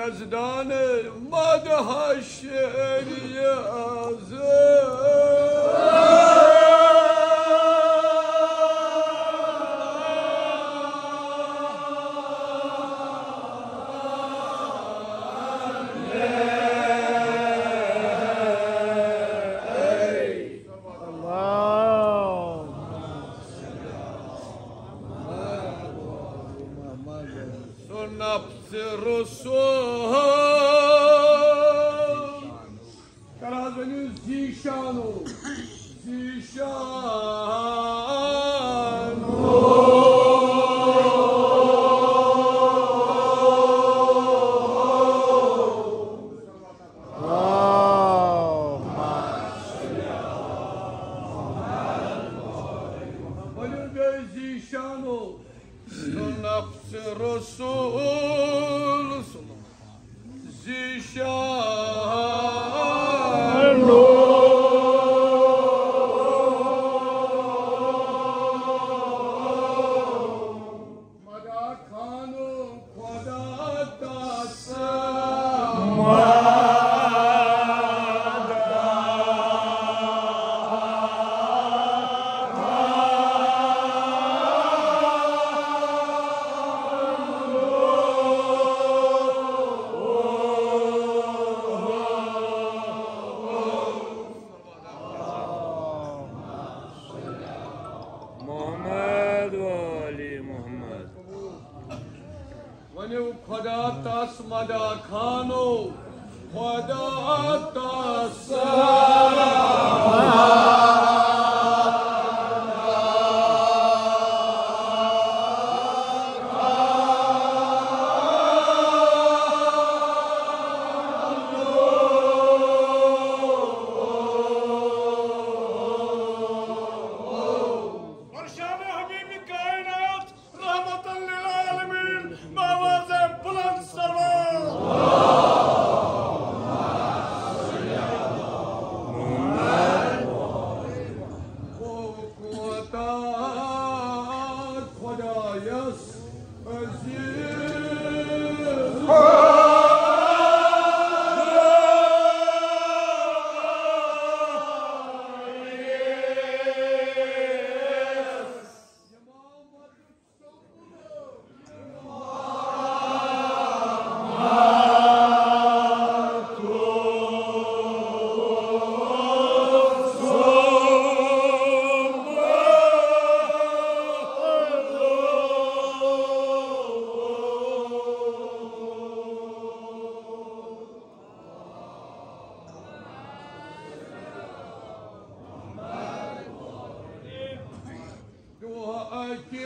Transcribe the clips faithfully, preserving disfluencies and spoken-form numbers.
یزدان مدحش ریاض۔ سُہ نفس رسول۔ کر حظ ؤنِو ذیشانو، ذیشانو۔ ؤنِو بیٚیہِ ذیشانو۔ نفس رسول ذیشان۔ مدد خانو خدا دست۔ محمد و آل محمد۔ ؤنِو خدا تس مدد خانو، خدا تس۔ ارشاد حبیب کائنات رحمت للعالمین، آواز بلند سلام۔ کوتاہ خدایس عزیز۔ دعا اکہِ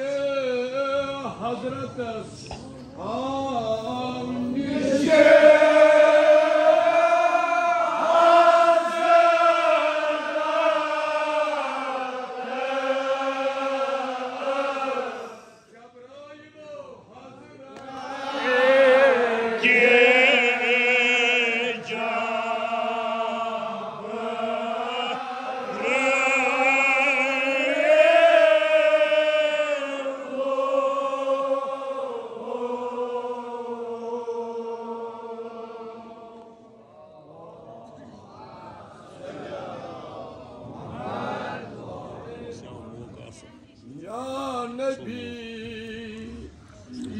حضرتس آو نِش۔ یا نبی،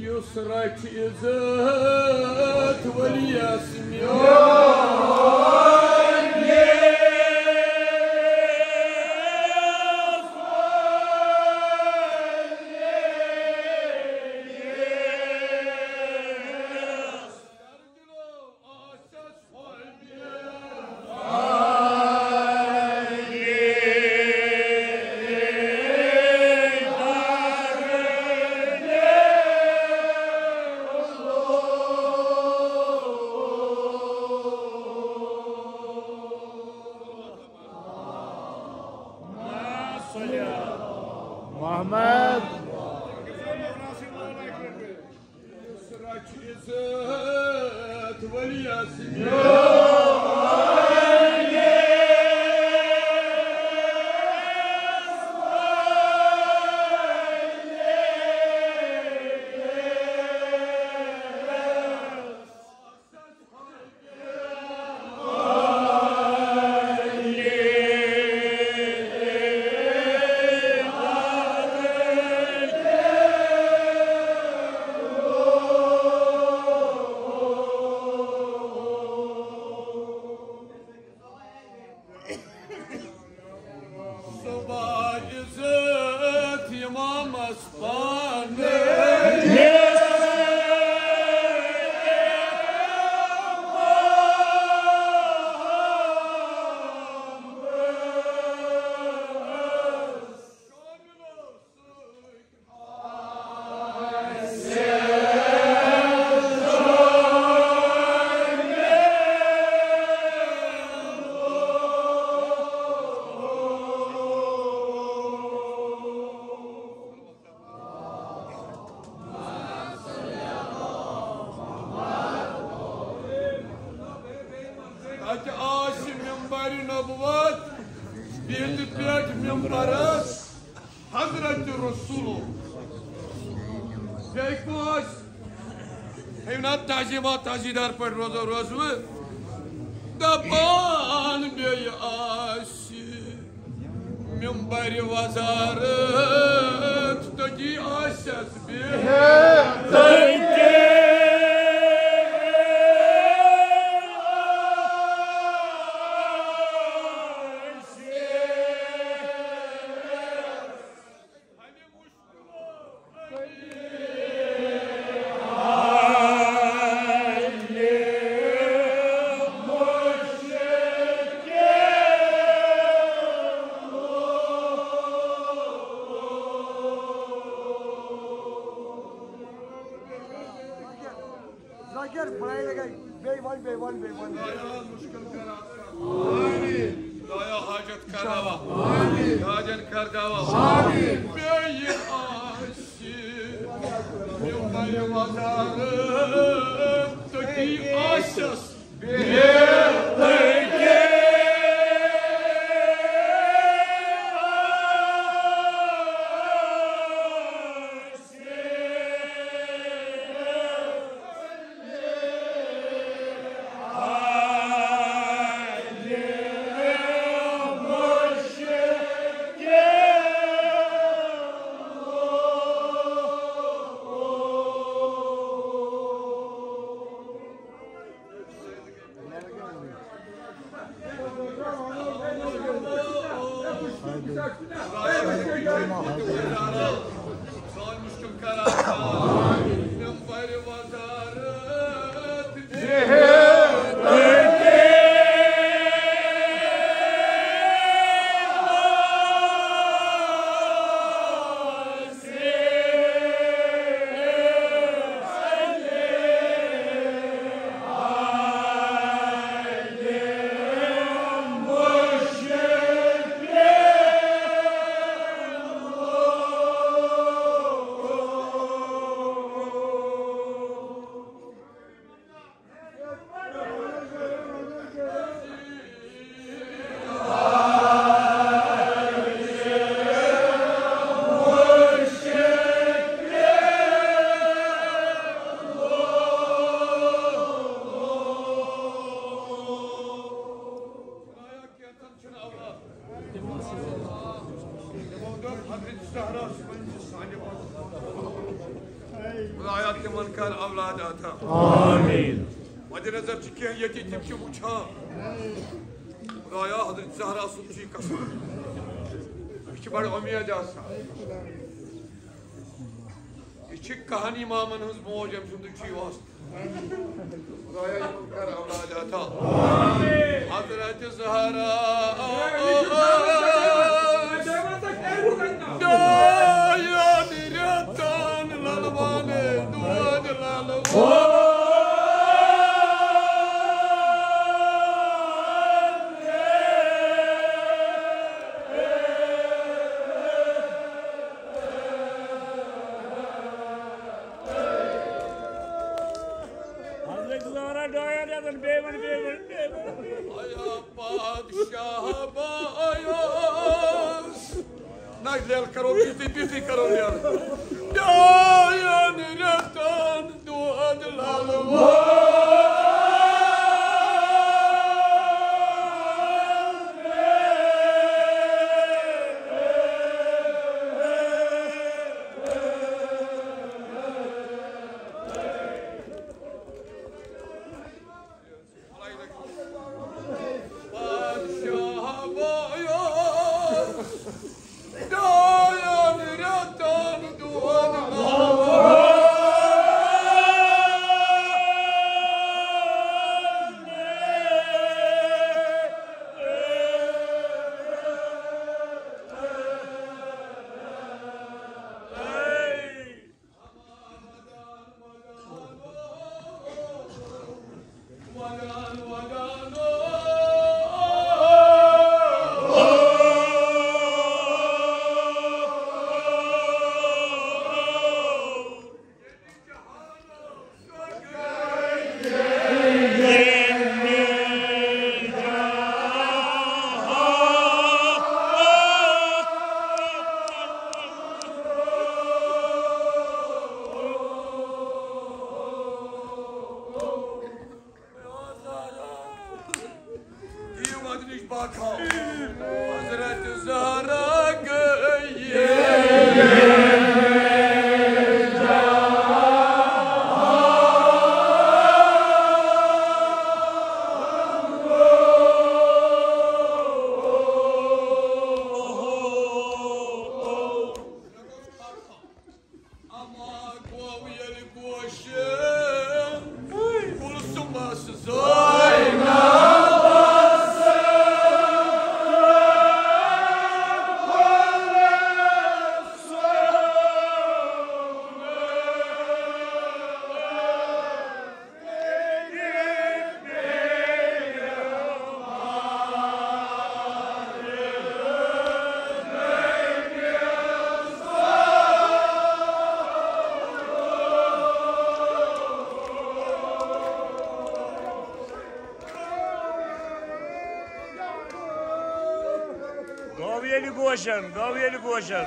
یُس رچھِ عزت ؤلیَس میون۔ محمد۔ یُس رچھِ عزت ؤلیَس میون۔ تتہِ آسہِ ممبرِ نبوت، بِہِتھ پٮ۪ٹھ ممبرس حضرت رسول۔ بیٚیہِ کُس؟ ہے نا، تہذیٖبا تہذیٖدار پٲٹھۍ روزو، روزوٕ۔ دپان بیٚیہِ آسہِ ممبرِ وزارت، تٔتی آسٮ۪س بِہِتھ۔ ذاکر، بنائی لگائی۔ بیٚیہِ وَن، بیٚیہِ وَن، بیٚیہِ وَن۔ خدایا حاجت کر روا۔ حاجت کر دوا۔ بیٚیہِ آسہِ ممبرِ وزارت، تٔتی آسٮ۪س۔ خدایا، تِمن کر اولاد عطا۔ آمین۔ وۄنۍ نظر چھِ کینٛہہ ییٚتہِ، تِم چھِ وٕچھان۔ خدایا، حضرت زہرا سُنٛد چھُ یہِ قصب۔ یہِ چھِ بڑٕ اُمید آسان۔ یہِ چھِ کہن امامن ہٕنٛز موج، أمۍ سُنٛدُے چھُ یہِ واسطہٕ۔ خدایا، یِمن کر اولاد عطا۔ حضرت زہرا ڈاین رٮ۪تن للوانہِ دود للوانہِ۔ حضرت زہرا ڈاین رٮ۪تن، بیٚیہِ وَن، بیٚیہِ وَن، بیٚیہِ وَن۔ آیا پادشاہ بایس۔ نہ، لیل کرو، بِہتھٕے، بِہتھٕے کرو لیل۔ ڈاین رٮ۪تن دود للوانہِ۔ پادشاہ بایس ڈاین رٮ۪تن Ama gov yeli goşe, Kulsum bas Zaynab. Gov yeli goşen, gov yeli goşen.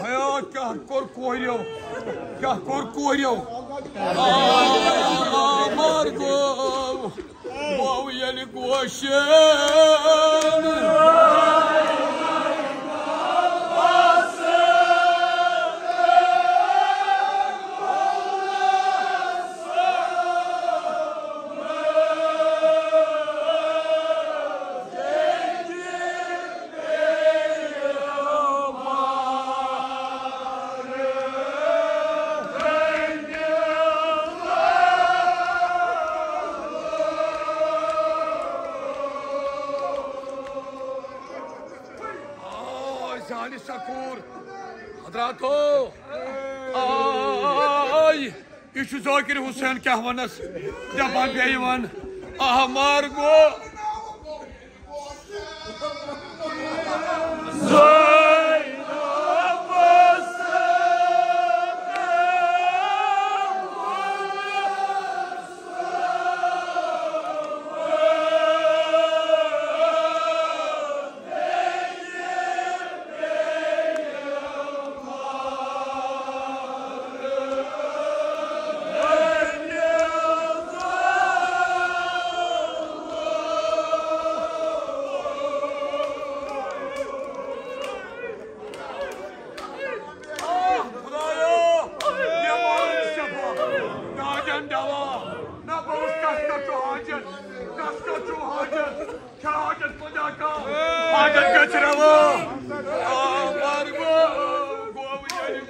Haya, kya kor koyuyor? Kya kor koyuyor? Aa, Margo. Wow, yeli goşen. آے زانہِ سکوٗر، حضراتو، آے، یہِ چھُ ذاکر حسین کیٛاہ وَنس، دَپان بیٚیہِ وَن، احمر گوٚو۔ خدایا، بیمارن شفا، دادٮ۪ن دوا، نہ بوز کس کس چھُ حاجت، کس کس چھُ حاجت، کیٛاہ حاجت پٲدٕ کر، حاجت گژھِ روا۔ آ، مارگو، گوٚو ییٚلہِ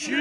ژٕ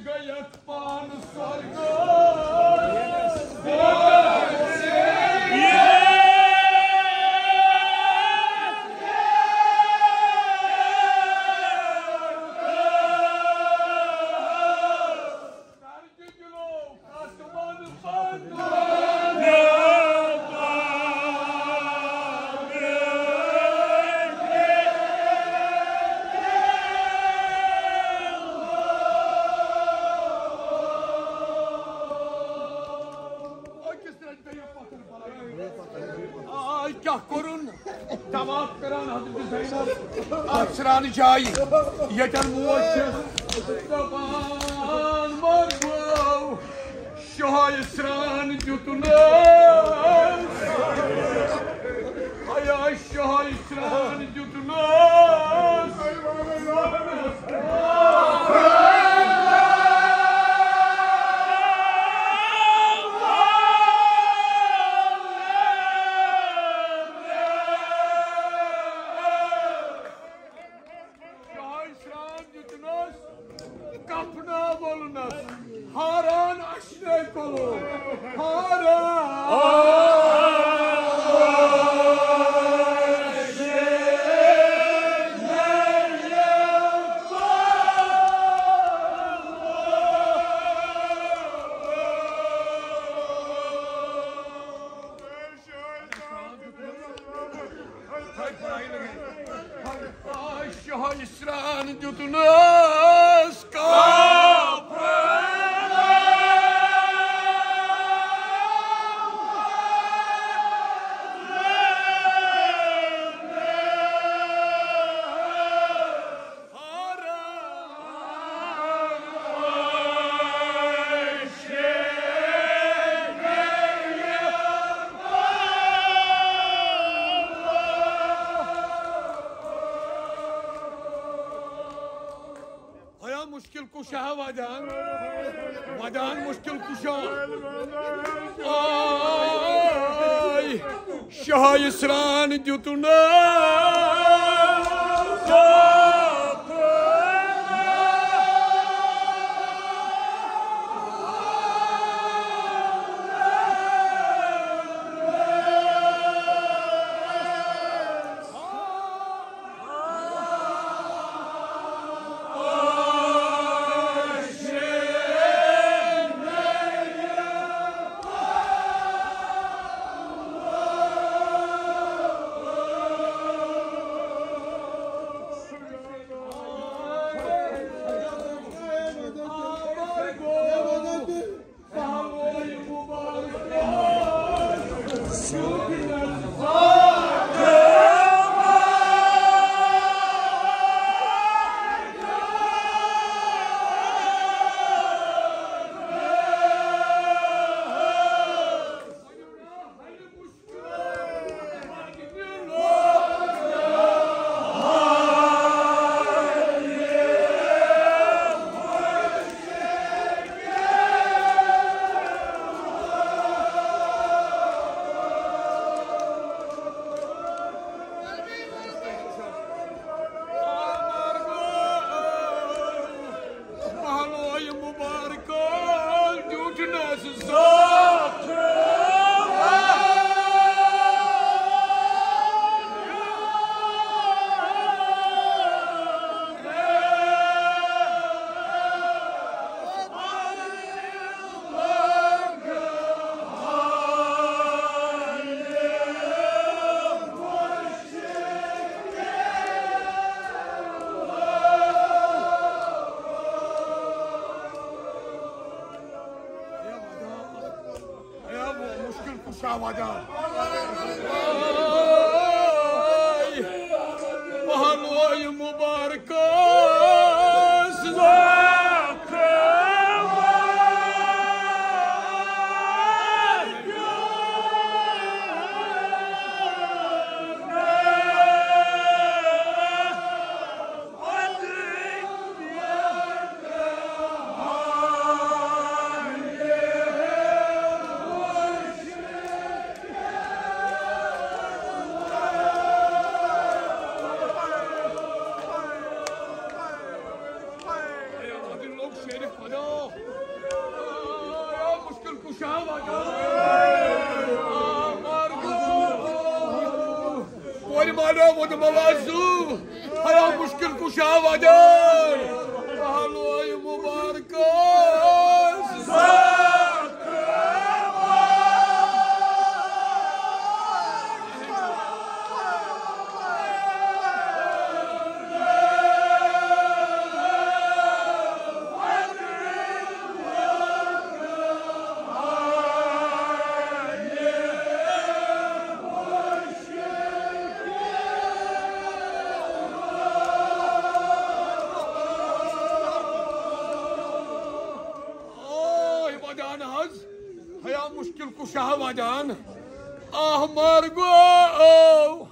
گٔیَکھ پانہٕ سۄرگہٕ۔ آے کیٛاہ کوٚرُن؟ طواف کران حضرت زینب اتھ سرٛانہٕ جایہِ، ییٚتٮ۪ن موج چھِ دپان، مۄرمو شوہہِ سرٛان دیُتنس، آیا شوہہِ سرٛان دیُتنس۔ شاہہِ سرٛان دیُتنس، کفنہ وولنس، ہاران اچھنے کولو، ہاران۔ شاہہِ سرٛان دیُتنس کاپ۔ ہیا مشکل کشا ودان، ودان مشکل کشا۔ آے شاہہِ سرٛان دیُتنس۔ پہلوی مبارکس مشکل کشا وجہ۔ کورِ مالیو ووٚن موازو، ہیا مشکل کشا وجہ۔ پہلوی مبارکس۔ آے ودان حظ، ہیا مشکل کشا ودان۔ آہ مار گو،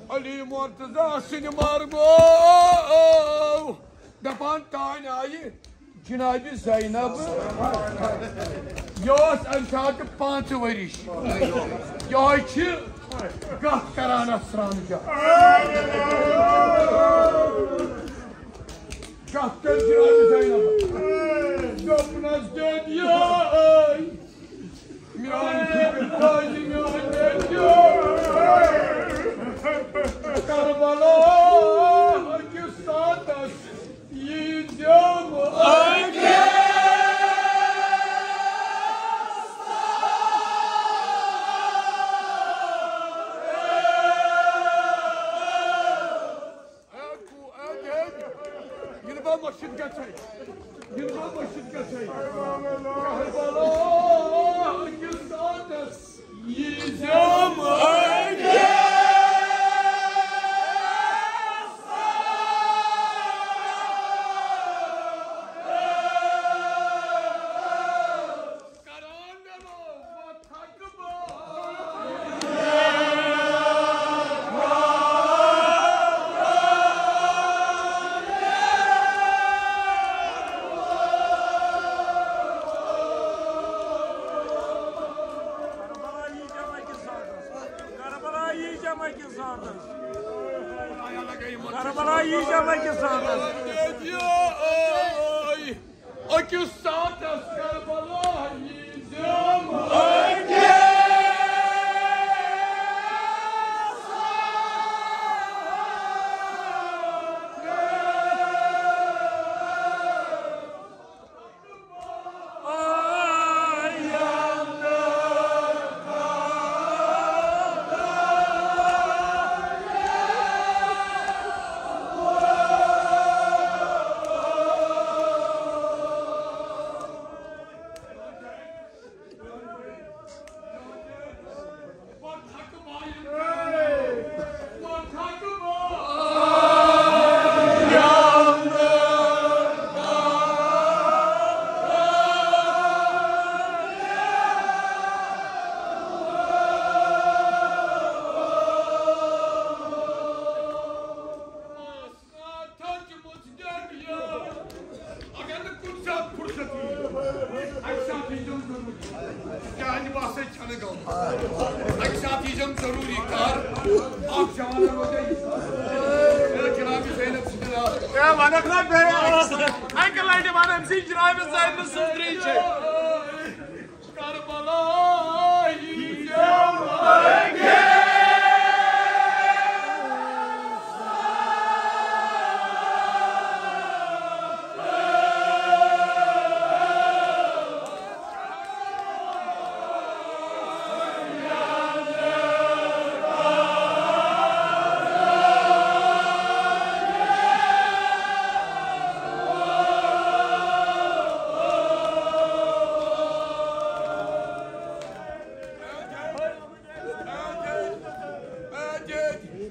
علی مرتضی سٕنٛدِ مار گو۔ دپان تانۍ آیہِ جناب زینب، یہِ ٲس اَمہِ ساتہٕ پانٛژھ ؤرِش۔ یِہوٚے چھِ گَتھ کران اَتھ سرٛانہٕ جا۔ گَتھ کٔر جناب زینب۔ دوٚپنَس، "دٔدۍ یٲے، میٛانہِ فِکرِ تھٲیزِ میٛانہِ دٔدۍ یٲے۔ کربلا أکِس ساتَس ییٖزٮ۪م أکِس۔" اے کو، اے دید، یِنہٕ بہٕ مٔشِتھ گژھے، یِنہٕ بہٕ مٔشِتھ گژھے۔ کربلا أکِس ساتَس ییٖزٮ۪م أکِس۔ کران نہٕ بہٕ تھکہٕ بہٕ۔ کربلا یی جمع کِس ساتس۔ کربلا یی جمع کِس ساتس۔ أکِس ساتس کربلا ییٖزٮ۪م أکِس۔ اگر نہٕ کُنہِ ساتہٕ فرصت یی، اَکہِ ساتہٕ ییٖزٮ۪م ضروٗری۔ کیٛازِ بہٕ ہسا چھَنہٕ گوٚمُت۔ اَکہِ ساتہٕ ییٖزٮ۪م ضروٗری۔ کر اَکھ جوان روزے یہِ۔ اے جناب زینب سٕنٛدِ ناوٕ۔ اے وَنَکھ نا بیٚیہِ۔ اَکہِ لَٹہِ وَن أمۍ سٕے جناب زینب سٕنٛز ترٛیٚیہِ چھے۔ کربلا ییٖزٮ۪م أکِس۔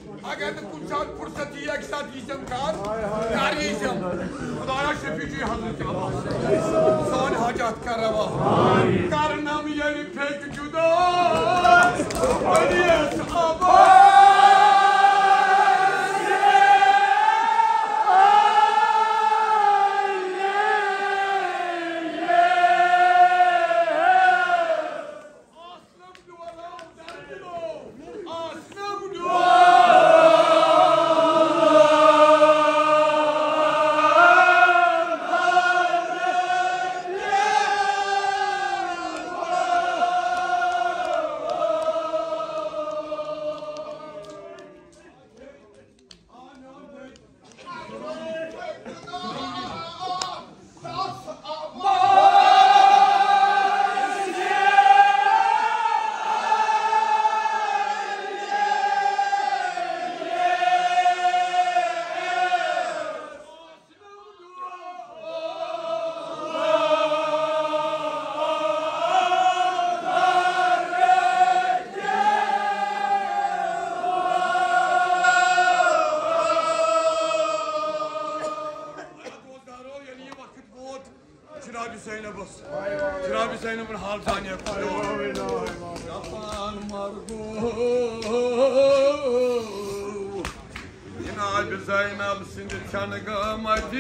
اگر نہٕ کُنہِ ساتہٕ فرصت یی، اَکہِ ساتہٕ یی ژےٚ کار، کر یی ژےٚ؟ خدایا شفیع جی حضرت عباس، سٲنۍ حاجات کر روا۔ کرنم ییٚلہِ پھیٚکہِ جُدا، ؤریَس عباس۔ جناب زینبس، جناب زینبن حال زانہِ۔ دپان مرگو جناب زینب سٕنٛدِ چنہٕ گٲمٕتۍ۔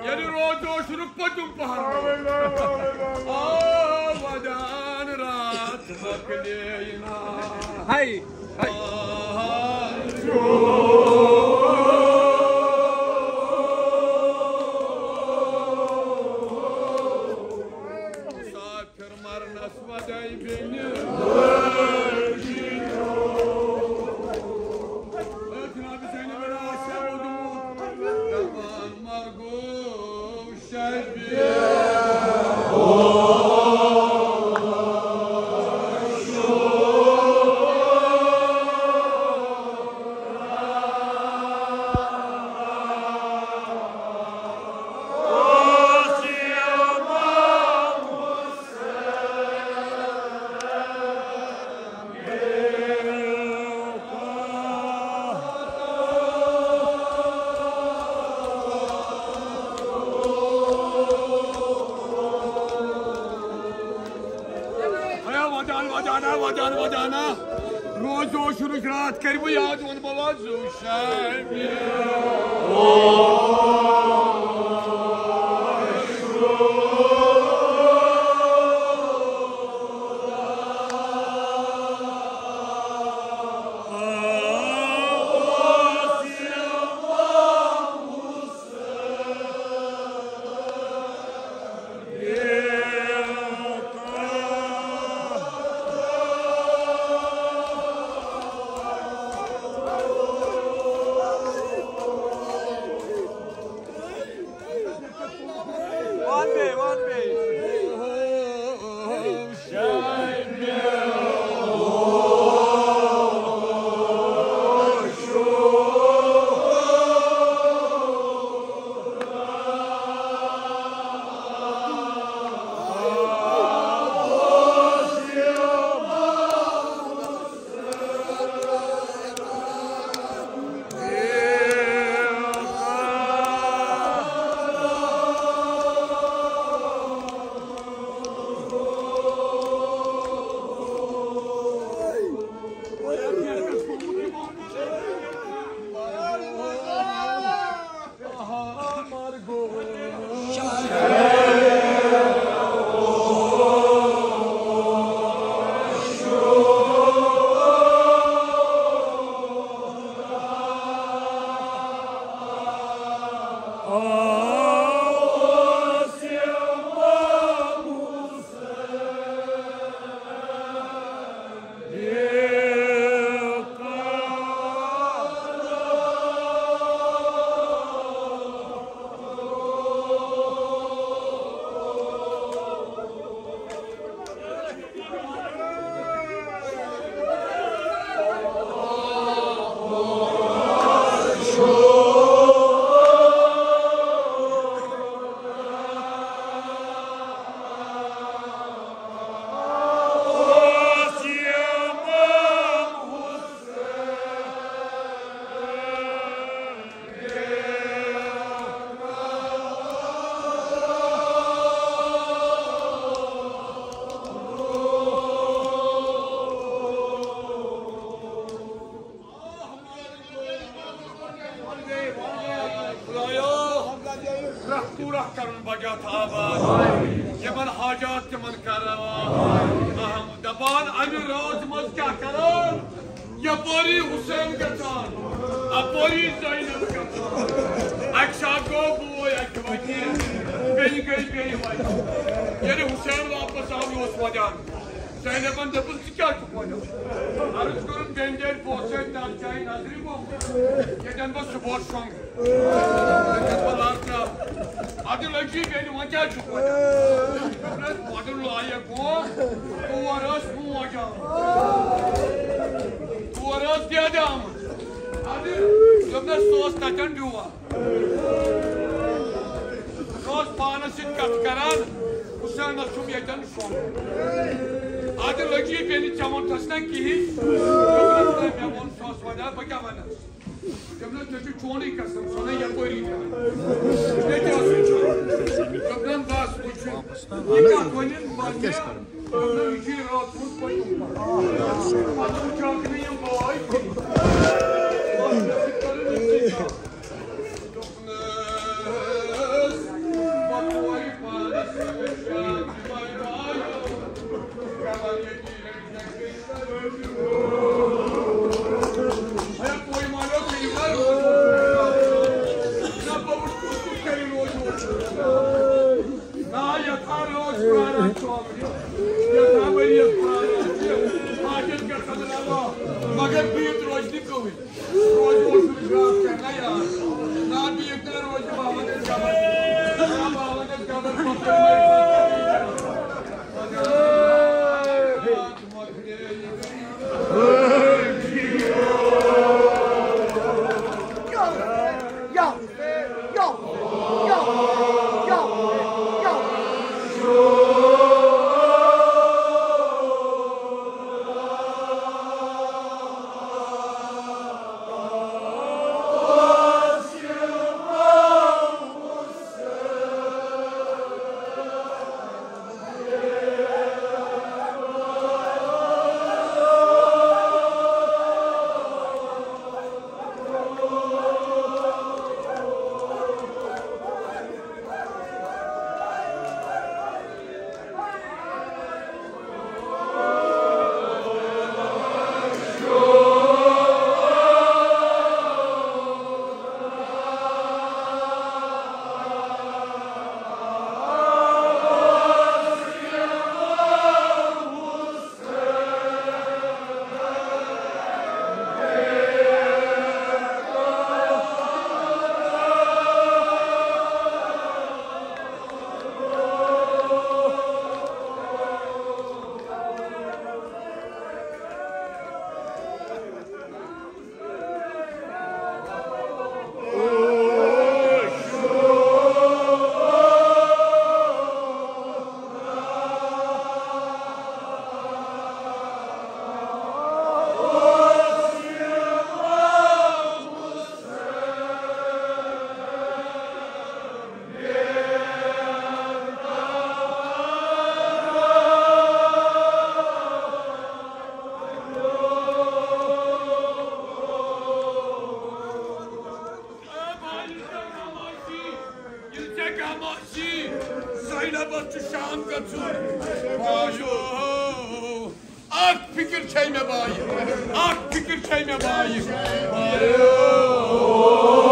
ییٚلہِ روزٕ اوس شروٗع پٔتِم پہر۔ آ ودان راتھ مۄکلے نا۔ ہاے، ہاے۔ مسافر مرنس وداے بینہِ۔ جناب زینب آسیا ووٚنمُت، دپان مرگو ہے ودان، ودانا، ودان، ودانا۔ روز اوس شروع راتھ کر بہٕ یاد ووٚن بہٕ وَزٕ شامہِ۔ تھاوان، یِمن حاجات تِمن کرناوان۔ دپان، امہِ رٲژ منٛز کیٛاہ کران؟ یپٲری حسین گژھان، اپٲری زینب گژھان۔ اکہِ ساتہٕ گوٚو بوے اکہِ وتہِ، بیٚیہِ گٔے بیٚیہِ وتہِ۔ ییٚلہِ حسین واپس آو، یہِ اوس ودان۔ زینبن دوٚپُن، "ژٕ کیٛاہ چھُکھ ونان؟" عرض کوٚرُن، "بیٚنہِ، ییٚلہِ بہٕ اوسَے تَتھ جایہِ نظرِ گوٚمُت، ییٚتٮ۪ن بہٕ صُبحس شۄنٛگہٕ، ییٚتٮ۪ن بہٕ لرٕ ترٛاوٕ۔" اَدٕ لٔگی بیٚنہِ، وۄنۍ کیٛاہ چھُکھ ونان؟ دوٚپنَس، "بۄدُل لایق گوٚو، تور ٲس موج آمٕژ، تور ٲس دٮ۪د آمٕژ۔" اَدٕ دوٚپنَس، "سُہ اوس تَتٮ۪ن ڈیوٗٹی۔" سُہ اوس پانس سۭتۍ کتھ کران، حسینس چھُم ییٚتٮ۪ن شۄنٛگُن۔ اَدٕ لٔگی بیٚنہِ، "ژےٚ ووٚنتھس نا کِہیٖنۍ؟" دوٚپنس، "نہ، مےٚ ووٚن، سُہ اوس وَنان، بہٕ کیٛاہ وَنس؟" دوٚپنس، "ژےٚ چھُے چونُے قسم، سۄ نے یپٲری تران۔ مےٚ تہِ ٲسٕے چون۔" دوٚپنس، "بس، وٕچھ، یہِ کتھ ؤنِن پننہِ۔" دوٚپنس، "یہِ چھُے راتھ کیُتھ پٔتِم پتھ۔ پتہٕ وٕچھاکھ نہٕ یِم بٲے کِہیٖنۍ۔" مگر بیت روزنی کٕہٕنۍ۔ روزِ اوس نہٕ بیٛاکھ کرنا یاد۔ نا بیٖٹھ نا روزِ باوَن أسۍ گبر۔ نا باوَن أسۍ گبر، مۄکلٲے مےٚ۔ ییٚلہِ ژےٚ غم آسی، زینبس چھُ شام گژھُن۔ بایو، اکھ فکر چھے مےٚ بایہِ، اکھ فکر چھے مےٚ بایہِ۔ بایو۔